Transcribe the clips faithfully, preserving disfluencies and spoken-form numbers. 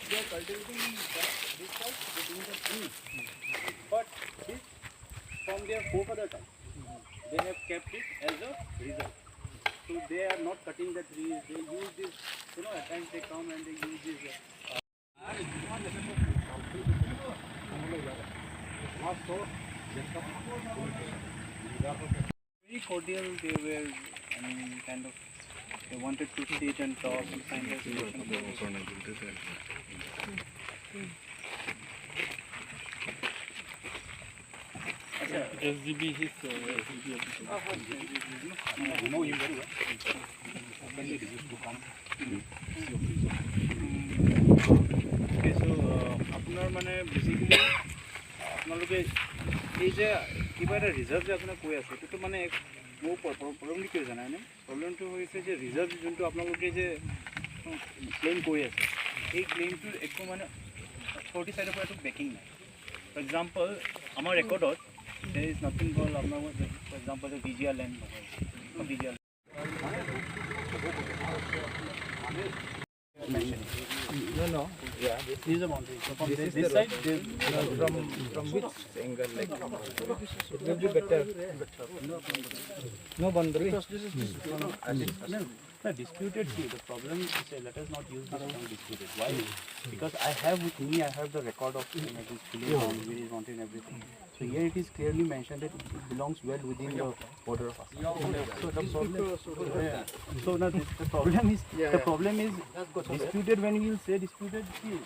They are cultivating that, this side, they doing the trees. But this, from their forefather time, they have kept it as a reserve. So they are not cutting the trees. They use this, you know, at times they come and they use this, uh, very cordial. They were, I mean, kind of, they wanted to sit and talk and find a solution for this. Acha. S G B, his, uh, S G B officer. Oh, fine. You know him very well. Openly refuse to come. Okay, so, uh, আপোনাৰ মানে বেচিকেলি আপোনালোকে এই যে কিবা এটা ৰিজাৰ্ভ যে আপোনাক কৈ আছে, এইটোতো মানে এক মোৰ প্ৰব্লেমটো কিয় জানানে? প্ৰব্লেমটো হৈছে যে ৰিজাৰ্ভ যোনটো আপোনালোকে যে ক্লেইম কৰি আছে, এই ক্লেইমটোৰ একো মানে অথৰিটি চাইডৰ পৰা একো বেকিং নাই। ফৰ এক্সাম্পল, আমাৰ ৰেকৰ্ডত there is nothing called আপোনাৰ, ফৰ এক্সাম্পল, যে বি জি আৰ লেণ্ড নহয়, বি জি আৰ mentioning. No, no. Yeah, this is a boundary. So from this, this side, they, from, from which angle, like, it will be better. No boundary. Because this is, this is, no, no. No, disputed, see, the problem is, uh, let us not use this term disputed. Why? Because I have with me, I have the record of, you know, this village boundary, village boundary and everything. So here it is clearly mentioned that it belongs well within the border of Assam. So the problem, yeah. So now the, the problem is, the problem is disputed. When we will say disputed, see,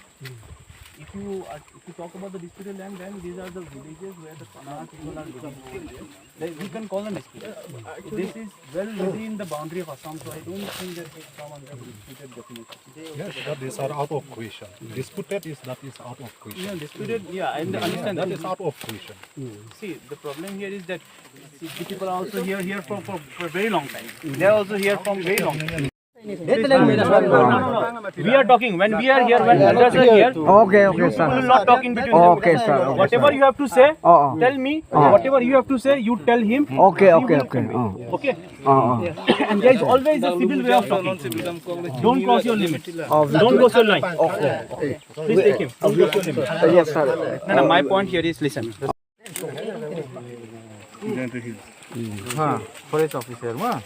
if you are, if you talk about the disputed land, then these are the villages where the Kannada people are living over there. Like, we can call them disputed. This is well within the boundary of Assam, so I don't think that they come under disputed definition. Yes, but these are out of question. Disputed is, that is out of question. Yeah, disputed, yeah, I understand that. That is out of question. See, the problem here is that, see, the people are also here, here for, for, for a very long time. They are also here from very long time. We are talking, when we are here, when others are here, okay, okay, you sir, will not talk in between them. Okay, sir, okay, whatever sir, you have to say, oh, oh, tell me, oh, whatever you have to say, you tell him. Okay, okay, okay, oh. Okay? Oh, oh. And there is always a civil way of talking. Don't cross your limit. Oh, don't cross your line. Okay, okay. Please take him. Don't cross your limit. Yes, sir. No, no, my point here is, listen. Huh, forest officer, ma?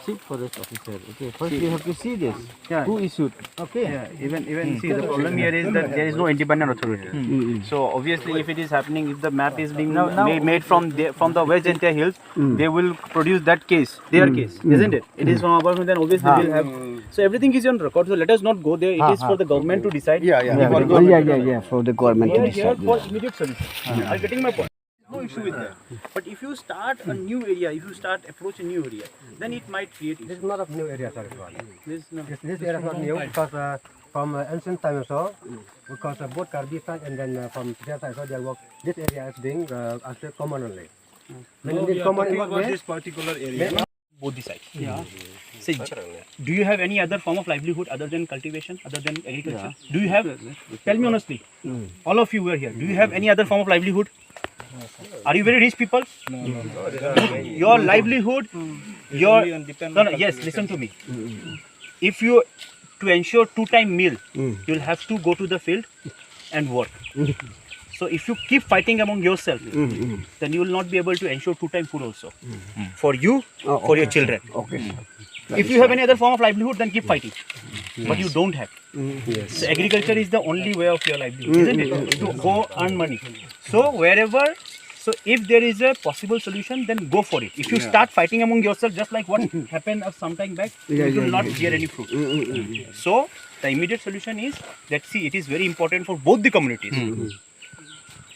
Chief forest officer. Okay, first we have to see this. Yeah. Who issued? Okay. Yeah, even, even see, the problem here is that there is no independent authority. Hmm. So obviously, if it is happening, if the map is being ma-, made from the, from the West Jaintia Hills, they will produce that case, their case, isn't it? It is from our, then obviously we'll have. So everything is on record. So let us not go there. It is for the government to decide. Yeah, yeah, yeah, yeah, yeah, for the government to decide. We are here for immediate solution. Are you getting my point? No issue with that. But if you start a new area, if you start approach a new area, then it might create issue. This is not a new area, sir. This, no. This, this area is not new because, uh, from, uh, ancient time also, because, uh, both Karbi side and then, uh, from their side, so they work. This area is being, uh, as a common only. When no, we are common talking about this particular area. Both the sides. Yeah. See, do you have any other form of livelihood other than cultivation, other than agriculture? Yeah. Do you have? Tell me honestly. All of you who are here, do you have any other form of livelihood? Are you very rich people? No, no, no. Your livelihood, your, no, no, yes, listen to me. If you, to ensure two time meal, you'll have to go to the field and work. So if you keep fighting among yourself, then you will not be able to ensure two time food also for you, for your children. Okay. If you have any other form of livelihood, then keep fighting. But you don't have. Yes. So agriculture is the only way of your livelihood, isn't it? To go earn money. So wherever, so if there is a possible solution, then go for it. If you start fighting among yourself, just like what happened of some time back, it will not bear any fruit. So the immediate solution is that, see, it is very important for both the communities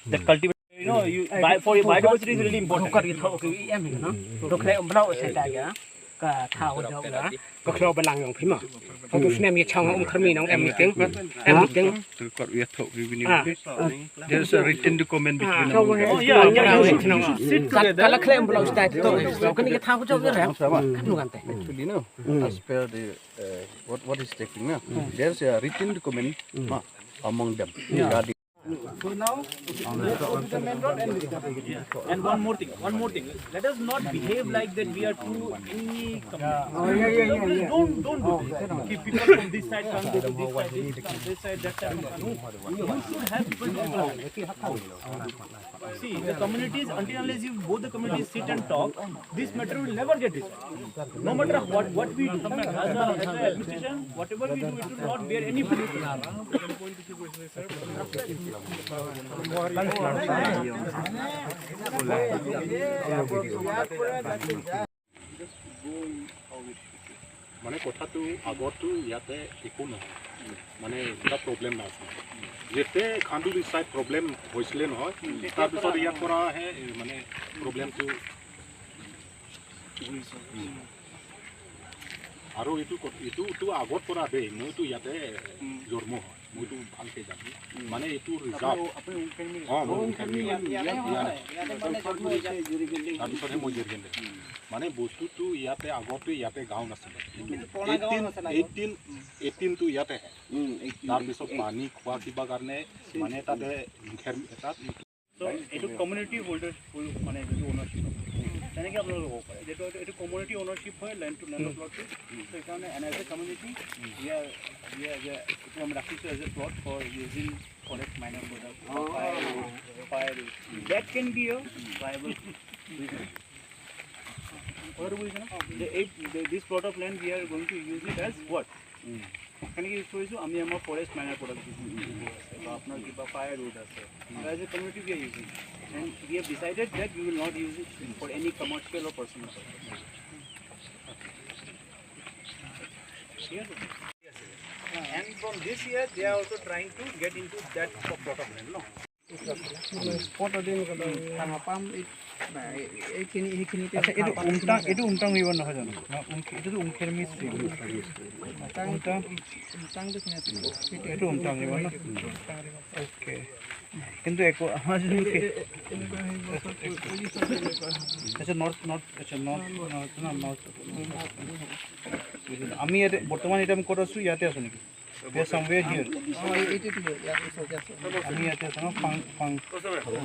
that cultivate. You know, you, bi-, for your biodiversity is really important. Ka thau jok na. Ka khleo balang yong phima. Hong tu snem ye chang um kharmi nong em meeting. Em meeting. Record we are talk, we need. Ah. There's a written document between among them. Oh, yeah, yeah, you should, you should sit together. Kala khlem blau style to. Kani ka thau jok ya. Nu kan te. Actually, no. As per the, uh, what, what is taking, no? There's a written document, ma, among them. Yeah. Regarding So now, go to the main road and And one more thing, one more thing. Let us not behave like that we are two any company. Oh, yeah, yeah, yeah, Please yeah. don't, don't do this. Keep people from this side come, go to this side, this, come this side, that side. No. You should have people. See, the communities, until unless you both the communities sit and talk, this matter will never get resolved. No matter what, what we do, as a, as a administration, whatever we do, it will not bear any fruit. মানে কথাটো আগতো ইয়াতে একো নহয়, মানে কিবা প্ৰব্লেম নাছিল। যেতিয়া খান্দুলি চাইড প্ৰব্লেম হৈছিলে নহয়, তাৰপিছত ইয়াৰ পৰাহে এ, মানে প্ৰব্লেমটো আৰু এইটো ক- এইটোতো আগৰ পৰা দেই, মইতো ইয়াতে জন্ম হয়, মইতো ভালকে জানো। মানে এইটো ৰিজাৰ্ভ। আপুনি উমখেৰমি? অ, মই উমখেৰমি। ইয়াতে, ইয়াতে, ইয়াতে। ইয়াতে মানে জন্ম হৈছে। তাৰপিছতহে মই জেৰগেণ্ডে। মানে বস্তুটো ইয়াতে আগতে ইয়াতে গাঁও নাছিলে। কিন্তু পুৰণা গাঁও এইটিন, নাছিলে আগত। এইটিন, এইটিনটো ইয়াতে। উম, এইটিন। তাৰপিছত পানী খোৱা কিবা কাৰণে মানে তাতে উমখেৰমি এটাত So, এইটো কমিউনিটি হোল্ডাৰ মানে যিটো অনাৰশ্বিপ আছে, তেনেকে আপোনালোকে ক'ব পাৰে। যিহেতু এইটো, এইটো কমিউনিটি অনাৰশ্বিপ হয়, লেণ্ড টু লেণ্ড প্লটটো। So, সেইকাৰণে and as a community, we are, we are, we are, এইটো আমি ৰাখিছোঁ as a plot for using forest minor product, fire, fire, that can be a viable business. কথাটো বুজিছে ন? যে এই, this plot of land we are going to use it as what? কেনেকে ইউজ কৰিছোঁ? আমি আমাৰ ফৰেষ্ট মাইনাৰ প্ৰডাক্ট আছে বা আপোনাৰ কিবা ফায়াৰ উড আছে, as a community we are using and we have decided that we will not use it for any commercial or personal purpose. ঠিক আছে? And from this year they are also trying to get into that plot of land, no? Spot adi eneka thang apam, it, na, e-, ekhini, ekhini te acha, thang apam umtang, ekhini. Umtang river নহয় জানো? না, উম, এইটোতো উমখেৰমি stream। Umtang, umtang. Umtang to sini ase. এইটো উমটাং river ন? Umtang river। Okay. কিন্তু একো আমাৰ যোনটো এই, খে- এই, এনেকুৱা সেই গছত পৰি, পৰি থাকে এনেকুৱা। আচ্ছা, নৰ্থ, নৰ্থ, আচ্ছা, নৰ্থ, নৰ্থ, নৰ্থ, নৰ্থ। আমি ইয়াতে বৰ্তমান এতিয়া আমি ক'ত আছোঁ? ইয়াতে আছোঁ নেকি? We are somewhere here. অ, এই, এইটো, এইটো, ইয়াত আছে, ইয়াত আছে। আমি ইয়াতে আছোঁ ন? ফাং, ফাং, ফাং,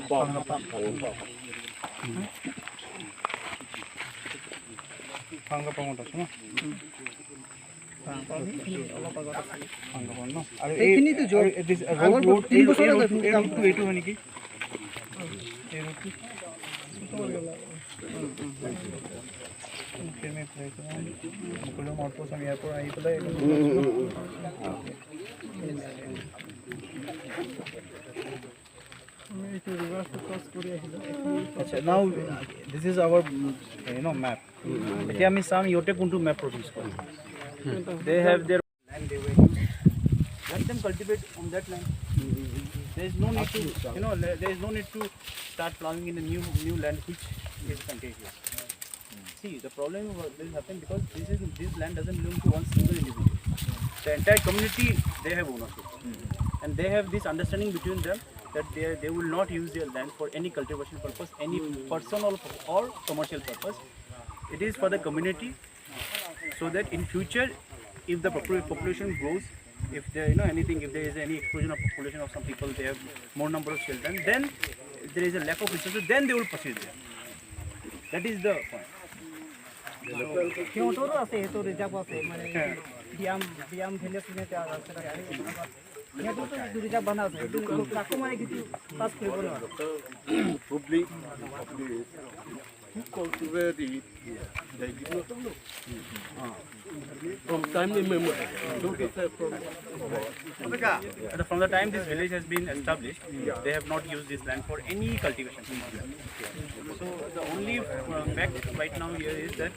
ফাং, ফাং। ফাংগাপাঙত আছোঁ ন? ফাংগাপাং, এইখিনি অলপ আগত আছে। ফাংগাপাং ন? আৰু এই, এইখিনিতো য'ত আৰু এই দিছ-, আগৰ ৰোড, ৰোড, তিনি এই বছৰ এই আগত ৰোডটো, এই ৰোডটো এইটো হয় নেকি? এই ৰোডটো? মুকলি মৰ্পচ আমি ইয়াৰ পৰা আহি পেলাই আমি এইটো ৰিভাৰ্চটো ক্ৰছ কৰি আহিলোঁ। আচ্ছা, now this is our, mm, you know, map। এতিয়া আমি চাম ইহঁতে কোনটো মেপ প্ৰডিউচ কৰে। They have their land they were used. Let them cultivate on that land. There is no need to, you know, there is no need to start plowing in a new, new land which is contiguous. See, the problem will happen because this is, this land doesn't belong to one single individual. The entire community, they have ownership. And they have this understanding between them that they, they will not use their land for any cultivation purpose, any personal or commercial purpose. It is for the community, so that in future, if the popu-, population grows, if there, you know, anything, if there is any explosion of population of some people, they have more number of children, then if there is a lack of resources, then they will proceed there. That is the point. সিহঁতৰো আছে, সেইটো ৰিজাৰ্ভ আছে, মানে বিয়াম, বিয়াম ভিলেজ নে কিবা আছে, সিহঁতৰতো ৰিজাৰ্ভ বনা আছে, কিন্তু তাকো মানে কিছু পাছ কৰিব নোৱাৰে। Public, public, who cultivate it, they did not know. From time immemorial, don't you say from And from the time this village has been established, they have not used this land for any cultivation. So the only uh, fact right now here is that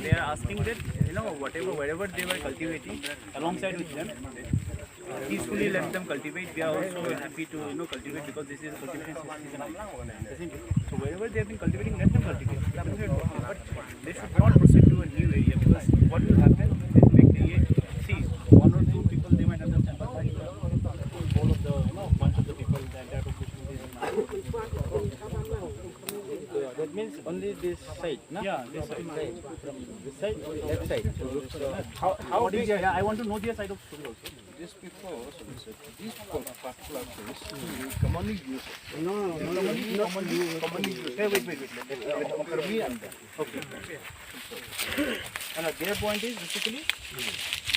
they are asking that, you know, whatever, wherever they were cultivating, alongside with them, peacefully let them cultivate. We are also happy to, you know, cultivate because this is a cultivation season, isn't it? So wherever they have been cultivating, let them cultivate. But they should not proceed to a new area, because what will happen is make the area, see, one or two people, they might understand, but all of the, you know, bunch of the people, the entire population is not. That means Only this side, na? Yeah, this side. This side, only left side. How, how What is big? Your, yeah, I want to know the side of story also. This before, so this, this particular place, commonly used. No, no, no, commonly, not commonly, commonly used. Hey, wait, wait, wait, let, let, let, let me and then. Okay. And, uh, their point is basically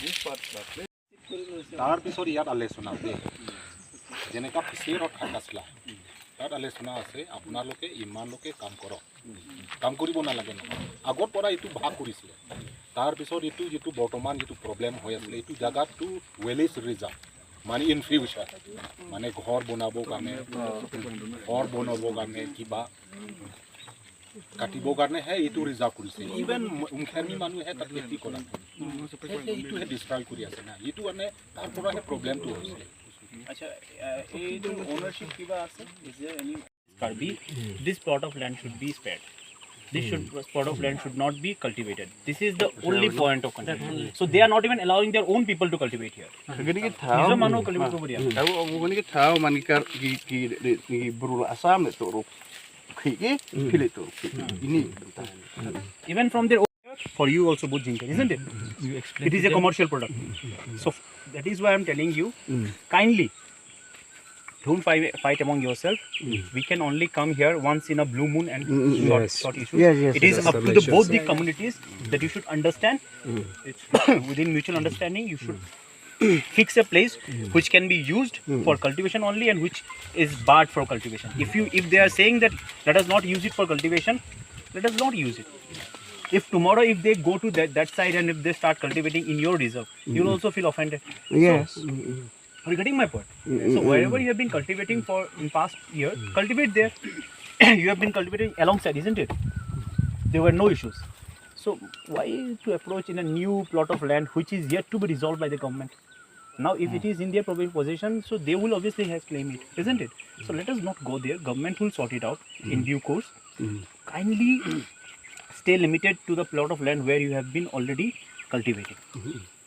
this particular place. তাৰ পিছত ইয়াত আলোচনা দেই, যেনেকা পিছে ৰত থাকাছিলা, তাত আলোচনা আছে, আপোনালোকে ইমানলৈকে কাম কৰক, কাম কৰিব নালাগে নহয়। আগৰ পৰা এইটো ভাগ কৰিছিলে। তাৰ পিছত এইটো যিটো বৰ্তমান যিটো প্ৰব্লেম হৈ আছিলে, এইটো জাগাটো ৱেল ইজ ৰিজাৰ্ভ, মানে ইন ফিউচাৰ, মানে ঘৰ বনাবৰ কাৰণে, ঘৰ বনাবৰ কাৰণে কিবা কাটিবৰ কাৰণে হে এইটো ৰিজাৰ্ভ কৰিছে। ইভেন উমখেৰমি মানুহে তাত খেতি কৰা নাই। সেই, সেই এইটোহে ডিষ্ট্ৰয় কৰি আছে না, এইটো কাৰণে তাৰ পৰাহে প্ৰব্লেমটো হৈছে। আচ্ছা, আহ, এইটো ownership কিবা আছে? Is there any? Karbi, this plot of land should be spared. This should, plot of land should not be cultivated. This is the only point of contention. So they are not even allowing their own people to cultivate here. গতিকে চাওক, নিজৰ মানুহ কালিব কৰিব দিয়া। আৰু গতিকে চাওক, মানে কি, কি, কি, কি, কি, Bru Assam itu rup, ki, ki, pili itu, ki, ini bentar. Even from their own, for you also both Jingkher, isn't it? You explain It is to a them. Commercial product. So that is why I'm telling you, kindly, don't fight, fight among yourself. We can only come here once in a blue moon and short, Yes. Short issues. Yes, yes, It is yes. Up to the both the communities that you should understand. Within mutual understanding, you should fix a place which can be used for cultivation only and which is barred for cultivation. If you, if they are saying that let us not use it for cultivation, let us not use it. If tomorrow if they go to that, that side and if they start cultivating in your reserve, you will also feel offended. Yes. So, are you getting my point? So wherever you have been cultivating for in past year, cultivate there. You have been cultivating alongside, isn't it? There were no issues. So why to approach in a new plot of land which is yet to be resolved by the government? Now, if it is in their provi- possession, so they will obviously has claim it, isn't it? So let us not go there. Government will sort it out in due course. Kindly stay limited to the plot of land where you have been already cultivating.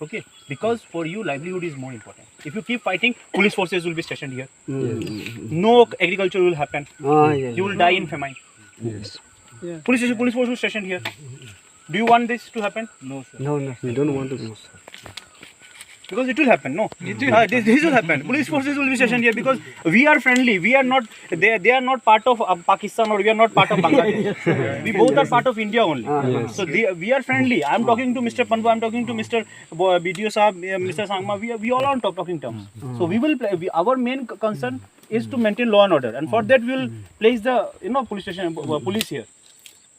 Okay, because for you, livelihood is more important. If you keep fighting, police forces will be stationed here. No agriculture will happen. Ah, yes. You will die in famine. Yes. Police, police force will station here. Do you want this to happen? No, sir. No, no, we don't want to know, sir. Because it will happen, no? It will. Ah, this, this will happen. Police forces will be stationed here because we are friendly. We are not. They, they are not part of uh, Pakistan or we are not part of Bangladesh. We both are part of India only. Ah, yes. So they, we are friendly. I'm talking to Mister Panbu. I'm talking to Mister Bo- B D O Saab, uh, Mister Sangma. We, are- we all are on top talking terms. So we will play. We, our main c- concern is to maintain law and order, and for that we will place the you know police station, uh, police here.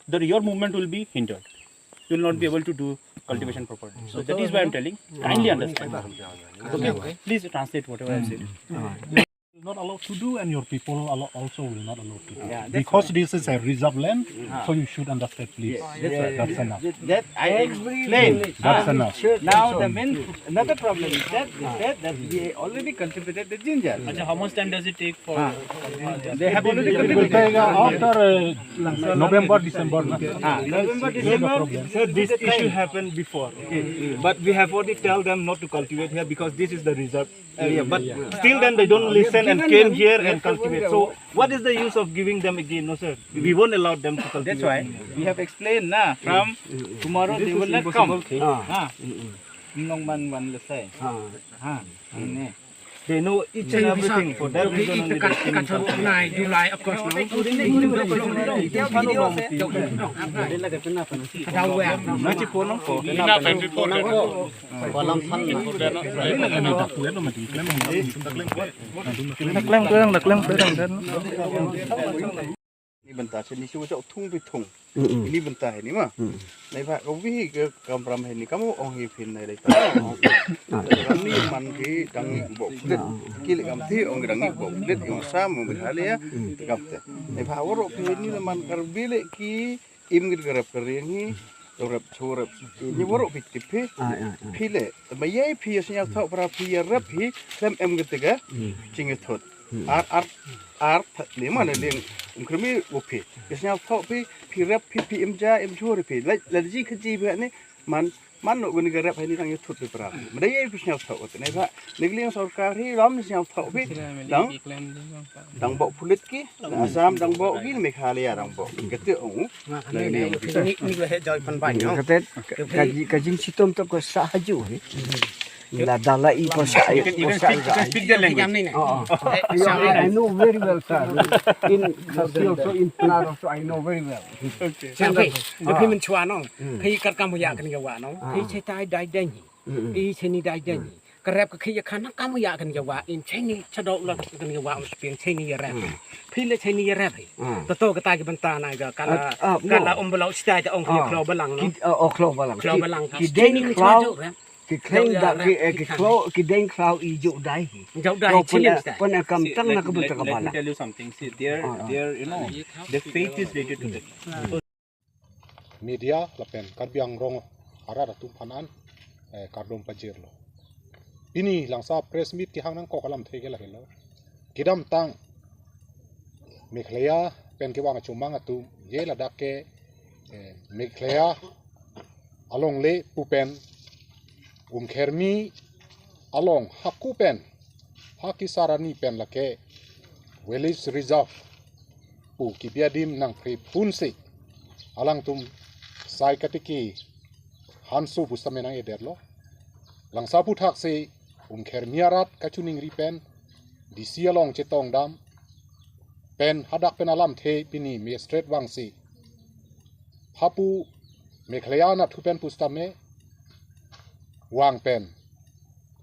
That your movement will be hindered. You will not be able to do cultivation properly. So that is why I'm telling. Kindly understand. Okay? Please translate whatever I said. Not allowed to do, and your people allo- also will not allowed to do. Yeah, that's Because right. This is a reserve land, Ah. So you should understand, please. Yes, that's right. That's enough. That, that I explained. That's enough. Now the main another problem is that they said that we already cultivated the ginger. Acha, how much time does it take for? Ah. They have already It will cultivated. Take uh, after uh, November, December. Na? Ah, November, December. Sir, this issue happened before, okay? But we have already tell them not to cultivate here because this is the reserve area. But still then they don't listen and came here and cultivate. So what is the use of giving them again? No, sir. We won't allow them to cultivate. That's why we have explained, na, from tomorrow they will not come. Ah. Nong man wan le sai. Ah. Ah. Ne. They know each and everything. For that reason only they came in. July, of course, no? Naklem tulang, naklem tulang, dan. Ini benta sini si ucok thung pi thung. Ini benta ini ma. Nai ba ko wi ke kampram ini kamu ong hi phin nai lai ta. Kami man ki dangi bok. Kili kam thi ong dangi bok. Let yung sam mo bihali ya. Kam te. Nai ba woro pi ini man karbile ki im git garap kering hi. Rap chu rap. Ini woro pi tip hi. Phi le. Mayai phi ya sinyal thok pra phi ya rap hi. Klem em git ga. Ching thot. Ar ar ar th- le man le um kremi wo phi. Kisnya pho phi phi rep phi phi imja imchur phi. La la ji khaji phi ni man Mano guni garap hai ni tang yuthut ni pra. Mada ye pis nyau thok ne ba. Nagli sorkar hi ram nyau thok bi. Dang. Dang bok pulit ki. Assam dang bok ki Meghalaya dang bok. Kete ong. Nagli. Ni ni he joy pan bai no. Kate kaji kajing sitom to ko sahaju hi. La dala i ko sa i ko sa. Speak the language. Oh, oh. Yeah, I, I know very well, sir. In Khasi also, in Pnar also, I know very well. Okay. Sampai, tapi menchua no. Hai kar kamu ya kan gawa no. Hai chetai dai dai ni. Hai cheni dai dai ni. Karap ka khaya khana kamu ya kan gawa. In cheni chadok la kan gawa, spin cheni ya rap. Phile cheni ya rap. Tato kata ke banta na ga kala kala umbalau stai ta ong klo balang no. Klo balang. Klo balang. Ki deng klo. Ki kleng da ki eh, ki klo ki deng klo i jo dai hi. Jo dai hi, pon chilim eh, stai. Pon eh, kam tang na kabun ta kabala. Let me tell you something. See, their, their, you know, the faith is related to that. Media lapen Karbi Anglong arat atum aphan an eh, kardom pajirlo. Pini langsa press meet kehang nangkok alamthe ke lahelo. Kedamtang Meghalaya pen kevang achomang atum ye ladak ke eh, Meghalaya alongle pu pen Umkhermi along haku pen haki sarani pen lake village reserve pu kibi adim nangpre phunsi alangtum sai katiki hanso pusitame nang-edetlo. Langsa aphuthak si Umkhermi arat kachiningri pen D C along chetongdam pen hadak pen alamthe pini magistrate vangsi hapu Meghalaya anatthu pen pusitame vang pen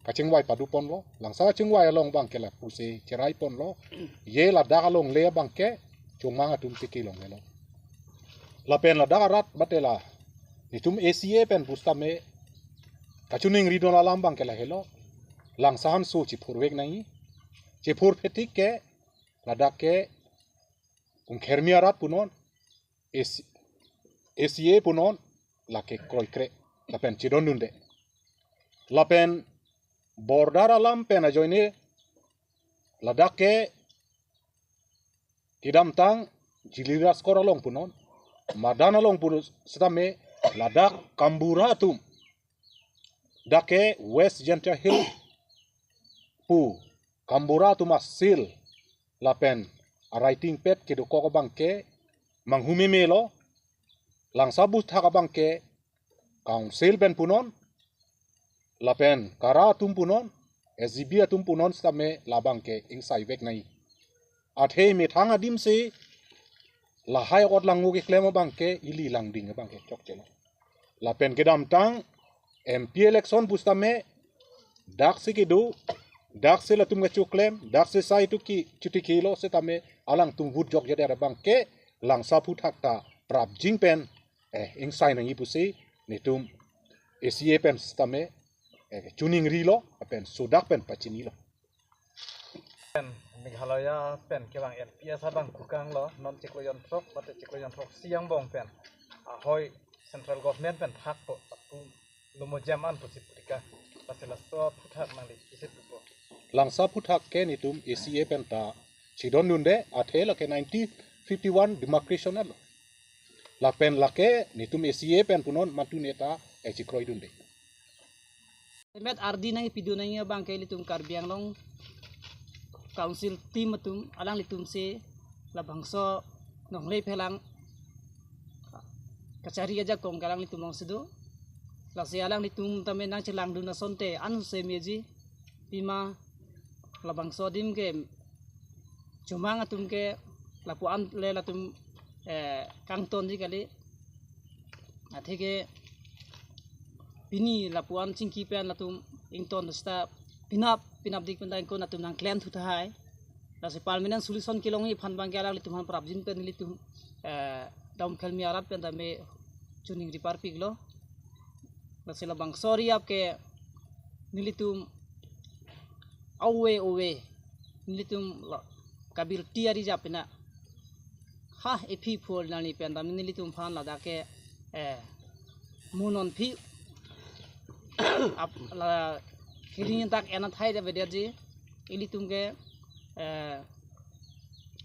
kachingvai paduponlo. Langsa kachingvai along abangke lapusi cheraiponlo. Ye ladak alongle abangke chomang atum tiki longlelo. Lapen ladak arat batela netum A C A pen pusitame kachiningridun alam abangke lahelo. Langsa hanso chiphurvek nangji. Chiphurphe tik ke ladak ke Umkhermi arat punon, A C, A C A punon, lake kroikre lapen chidondunde. Lapen border alam pen ajoine ladak ke kedamtang Jili Raskor along punon, Madan along punon sitame ladak Kambura atum, dak ke West Jaintia Hills pu Kambura atum asil lapen awriting pet kedokok abangke manghumemelo. Langsa aphuthak abangke council pen punon lapen KARA atum punon, S G B atum punon sitame labangke ingsaivek nangji. Athe methang adimsi lahai ot langno keklem abangke ili langding abangke chokchelo. Lapen kedamtang M P election pusitame daksi kedo, daksi latum kachoklem, daksi sai tu ki chuti kilo sitame alangtum vote jokjedet abangke Langsa aphuthak ta prapjin pen eh, ingsai nangji pusi netum A C A pen sitame eh, chiningrilo, lapen sodak pen pachinilo. Meghalaya pen kevang L P S abang kukanglo, non chiklo jonthrok, bate chiklo jonthrok siang bong pen ahoi central government pen thakpo, atum lumo jam an pusi purika, bate laso aphuthak nangli isi pupo. Langsa aphuthak ke netum A C A pen ta chidondunde, athe lake nineteen fifty-one demarcation alo. Lapen lake netum A C A pen punon mantu neta echikroidunde. Met ardi nangpidun nangji abangke ilitum Karbi Anglong Council team atum alanglitum si labangso nongle phelang kachari ajakong ke alanglitum along si do. Lasi alanglitum tame nangchelangdun asonte anse meji pima labangso adim ke chomang atum ke lapu-an le latum eh, kangtonji kali. Athe ke pini lapu-an chingki pen latum ington seta pinap pinap dik pen ta ingkon atum nangklem thu tahai. Lasi permanent solution kelongji aphan abangke alanglitum aphan prapjin pen nelitum eh, Umkhermi arat pen tame chiningri parpiklo. Lasi labangso ari ap ke nelitum ove ove nelitum la, kabil tiari japina. Ha ephi phol nani pen tame nelitum aphan ladak ke eh, mo non phi ap la kiri tak ena thai da bederji ilitum ke eh,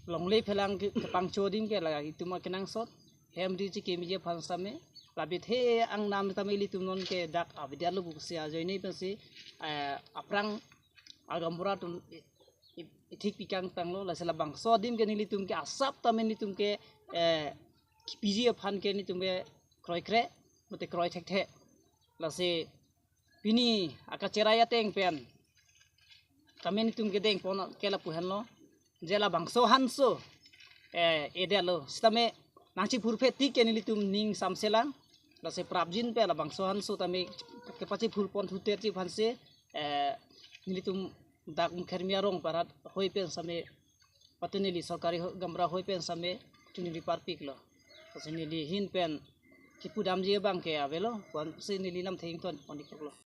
longle phelang ke kepangcho adim ke la itum akenangsot hem ri chikimji aphan sitame Abit he angnam tame ilitum non ke dak avedetlo pusi ajoine pensi, eh, aphrang agaonbura atum i-, i-, ithik pikang tanglo, lasi labangso adim ke nelitum ke asap tame nelitum ke, eh, kipiji aphan ke nelitum ke kroikre, mate kroi thekthe. Lasi pini akacherai ateng pen tame nelitum kedeng pon ke lapu henlo, je labangso hanso, eh, edetlo sitame nangchephurphe tik ke nelitum ning samselang. Lasi prapjin pen labangso hanso tame kepachephur pon thuter chi aphansi, eh, nelitum dak Mukhermi arong parat hoi pen same, patu neli sorkari ho-, gaonbura hoi pen same chunri parpiklo. Lasi neli ahin pen kipudamji abang ke avelo, pusi neli namtheng ton oniklo.